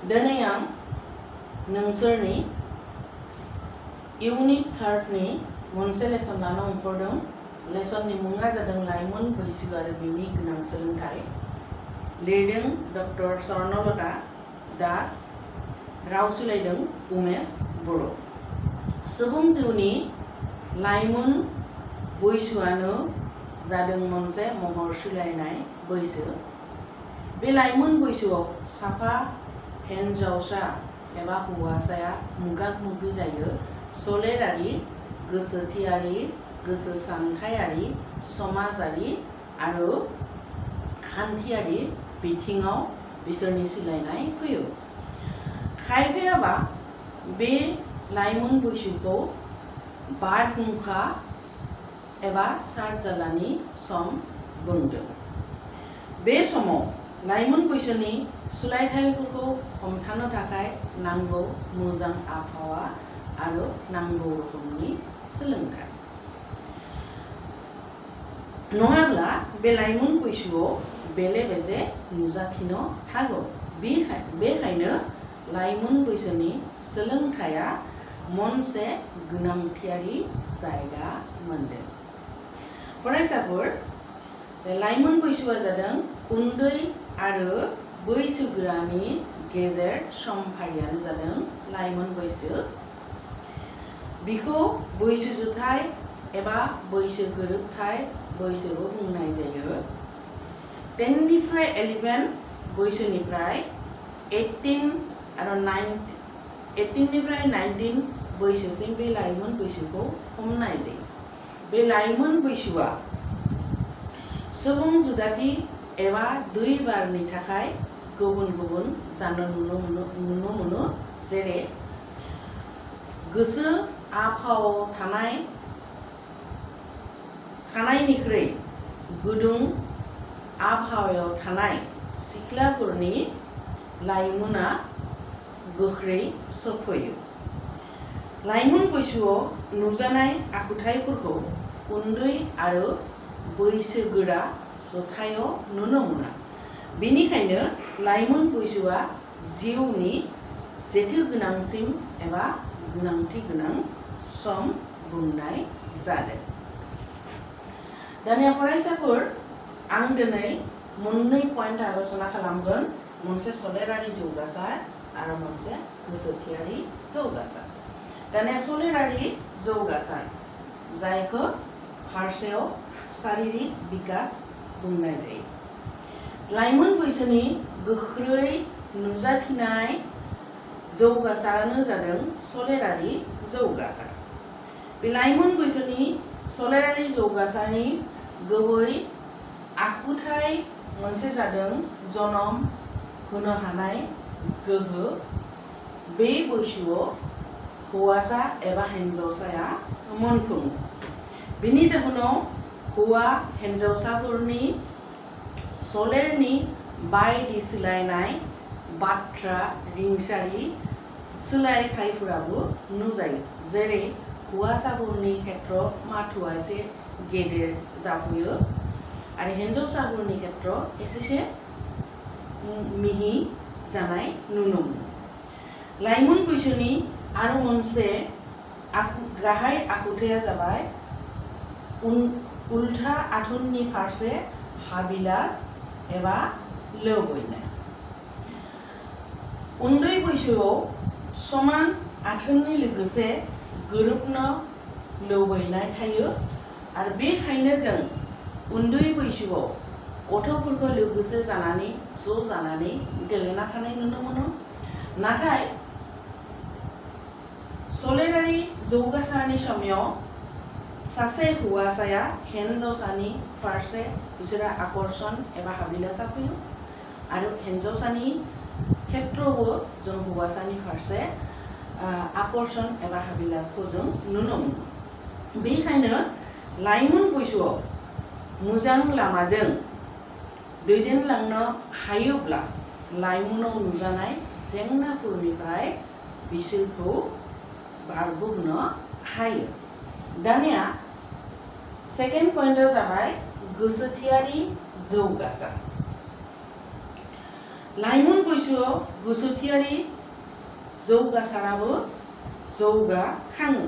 दिनै आं नोंसोरनि यूनिट 3 नि मोनसे लेसन लानो ओंखारदों। लेसननि मुङा जादों लाइमोन बैसो आरो बिनि गोनां सोलोंथाइ। लिरदों डक्टर स्वर्णलता दास, राव सोलायदों उमेश बड़'। सुबुं जिउनि लाइमोन बैसोआनो जादों मोनसे महर सोलायनाय बैसो। बे लाइमोन बैसोआव साफा हिनजावसा एबा हौवासाया मोगा-मोगि जायो सोलेरारि, गोसोथियारि, गोसो सानथायारि, समाजारि आरो खान्थियारि बिथिङाव बिसोरनि सोलायनाय फैयो। खायफायाबा बे लाइमोन बैसोखौ बारहुंखा एबा सारजालानि सम बुंदों। बे समाव लाइमोन बैसोनि सोलायथायफोरखौ हमथानो थाखाय नांगौ मोजां आबहावा आरो नांगौ रोखोमनि सोलोंथाइ। नङाब्ला बे लाइमोन बैसोआव बेले-बेजे नुजाथिनो हागौ। बेखायनो लाइमोन बैसोनि सोलोंथाइया मोनसे गोनांथियारि जायगा मोनदों। फरायसाफोर, लाइमोन बैसोआ जादों उन्दै आरो बैसोगोरानि गेजेर समफारियानो जादों लाइमोन बैसो। बिखौ बैसो जुथाइ एबा बैसो गोरोबथाइ बैसोबो बुंनाय जायो। 10 निफ्राय 11 बैसोनिफ्राय 18 आरो 18 निफ्राय 19 बैसोसिम बे लाइमोन बैसोखौ हमनाय जायो। बे लाइमोन बैसोआ सुबुं जुदाथि एबा दैबारनि थाखाय गुबुन-गुबुन जानो नुनो मोनो, जेरै गोसो आबहावायाव थानायनिख्रुइ गुदुं आबहावायाव थानाय सिख्लाफोरनि लाइमोना गोख्रै सफैयो। लाइमोन बैसोआव नुजानाय आखुथायफोरखौ उन्दै आरो बैसोगोरा जुथायाव नुनो मोना। बेनिखायनो लाइमोन बैसोआ जिउनि जेथोगोनांसिन एबा गोनांथि गोनां सम बुंनाय जादों। दानिया फरायसाफोर, आं दिनै मोननै पइन्ट आलोचना खालामगोन, मोनसे सोलेरारि जौगासार आरो मोनसे गोसोथियारि जौगासार। दानिया सोलेरारि जौगासार, जायखौ हारसायाव शारीरिक बिकास बुंनाय जायो। लाइमोन बैसोनि गोख्रै नुजाथिनाय जौगासारानो जादों सोलेरारि जौगासार। बे लाइमोन बैसोनि सोलेरारि जौगासारनि गुबै आखुथाय मोनसे जादों जोनोम होनो हानाय गोहो। बे बैसोआव हौवासा एबा हिनजावसाया मोनफुङो। बेनि जाहोनाव हौवा हिनजावसाफोरनि सोलेरनि बायदि सोलायनाय बाथ्रा रिंसारि सोलायथायफोराबो नुजायो। जेरै हौवासाफोरनि खेथ्रआव माथोआ एसे गेदेर जाबोयो आरो हिनजावसाफोरनि खेथ्रआव एसेसे मिहि जानाय नुनो मोनो। लाइमोन बैसोनि आरो मोनसे गाहाय आखुथाया जाबाय उल्था आथोननि फारसे हाबिलास एबा लुबैनाय। उन्दै बैसोआव समान आथोननि लोगोसे गोरोबनो लुबैनाय थायो आरो बेखायनो जों उन्दै बैसोआव गथ'फोरखौ लोगोसे जानानै ज' जानानै गेलेना थानाय नुनो मोनो। नाथाय सोलेरारि जौगासारनि समाव सासे हौवासाया हिनजावसानि फारसे बिसोरा आकर्षण एबा हाबिलासा फैयो आरो हिनजावसानि खेथ्रआवबो जों हौवासानि फारसे आकर्षण एबा हाबिलासखौ जों नुनो मोनो। बेखायनो लाइमोन बैसोआव मोजां लामाजों दैदेनलांनो हायोब्ला लाइमोनाव नुजानाय जेंनाफोरनिफ्राय बिसोरखौ बारग'होनो हायो। दानिया सेकेन्ड पइन्टआ जाबाय गोसोथियारि जौगासार। लाइमोन बैसोआव गोसोथियारि जौगासाराबो जौगाखाङो।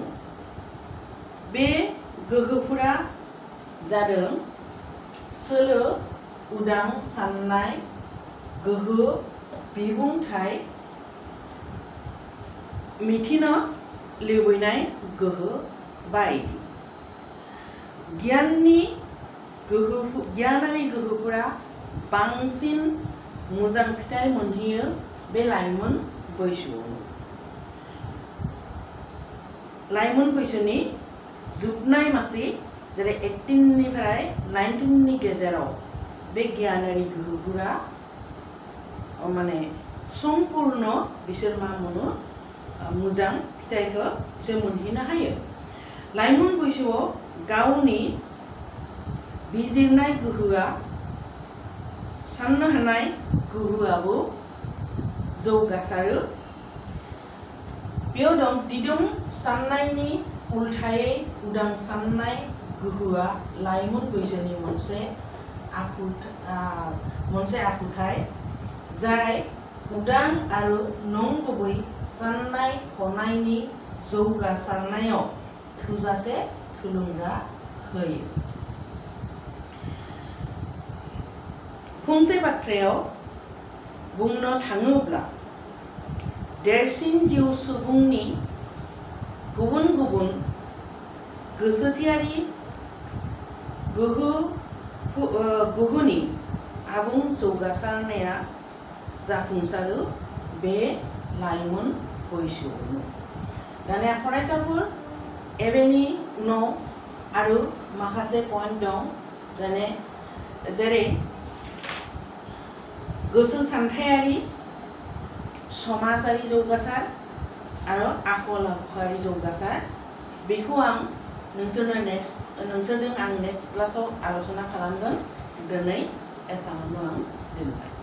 बे गोहोफोरा जादों सोलो, उदां साननाय गोहो, बिबुंथाय, मिथिनो लुबैनाय गोहो बायदि। गियानारि गोहोफोरा बांसिन मोजां फिथाइ मोनहैयो बे लाइमोन बैसोआव। लाइमोन बैसोनि जोबनाय मासि जेरै 18 निफ्राय 19 नि गेजेराव बे गियानारि गोहोफोरा माने सम्पूर्ण बिसोर मा मोनो मोजां फिथाइखौ बिसोर मोनहैनो हायो। लाइमोन बैसोआव गावनि बिजिरनाय गोहोआ, साननो हानाय गोहोआबो जौगासारो। बेयाव दं दिदोम साननायनि उल्थायै उदां साननाय गोहोआ लाइमोन बैसोनि मोनसे आखुथाय जाय उदां आरो नंगुबै साननाय हनायनि जौगासारनायाव थोजासे थुलुंगा होयो। फंसे बाथ्रायाव बुंनो थाङोब्ला देरसिन जिउ सुबुंनि गुबुन गुबुन गोसोथियारि गोहोनि आबुं जौगासारनाया जाफुंसारो बे लाइमोन बैसोआवनो। दानिया फरायसाफोर एबेनि उनाव आरो माखासे पइन्ट दं जेरै गोसो सानथायारि, समाजारि जौगासार आरो आखल आखुआरि जौगासार। बेखौ आं नोंसोरजों नेक्स्ट क्लासाव आलोचना खालामगोन। दिनै एसेबांनो आं दोनबाय।